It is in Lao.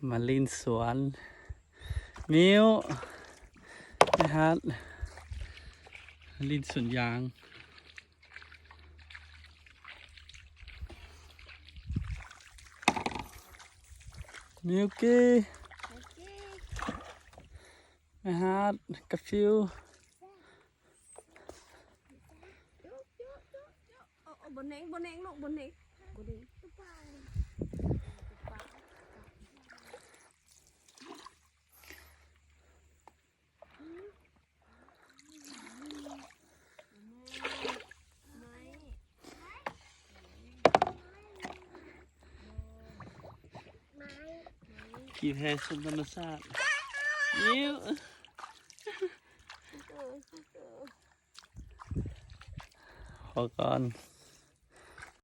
ມາຫຼິ້ນສວນ ມິວ ໄປຫາຫຼິ້ນສວນຢາງ ມິວກີ ໄປຫາກາຟິວ. ໂອ້ ບໍ່ເໜັງ ບໍ່ເໜັງລູກ ບໍ່ເໜັງ ບໍ່ເໜັງ. ກີແພຊົມທຳມະຊາດ ພໍກ່ອນ.